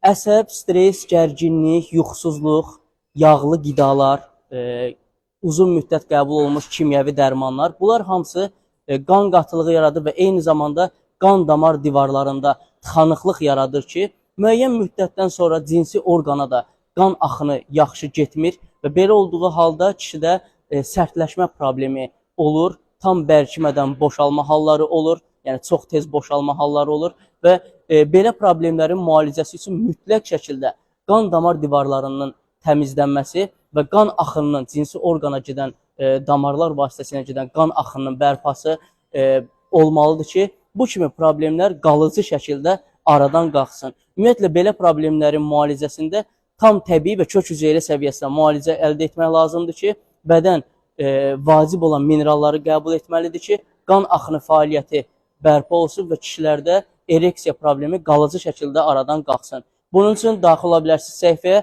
Əsəb, stres, gərginlik, yuxusuzluq, yağlı qidalar, uzun müddət qəbul olunmuş kimyəvi dərmanlar, bunlar hamısı qan qatılığı yaradır və eyni zamanda qan damar divarlarında tıxanıqlıq yaradır ki, müəyyən müddətdən sonra cinsi orqana da qan axını yaxşı getmir və belə olduğu halda kişidə sərtləşmə problemi olur, tam bərkimədən boşalma halları olur, yəni çox tez boşalma halları olur və belə problemlərin müalicəsi üçün mütləq şəkildə qan damar divarlarının təmizlənməsi və qan axınının cinsi orqana gedən damarlar vasitəsilə gedən qan axınının bərpası olmalıdır ki, bu kimi problemlər qalıcı şəkildə aradan qalxsın. Ümumiyyətlə belə problemlərin müalicəsində tam təbii və kök hüceyrə səviyyəsində müalicə əldə etmək lazımdır ki, bədən vacib olan mineralları qəbul etməlidir ki, qan axını fəaliyyəti bərpa olsun və kişilərdə ereksiya problemi qalıcı şəkildə aradan qalxsın. Bunun üçün daxil ola bilərsiniz səhifəyə.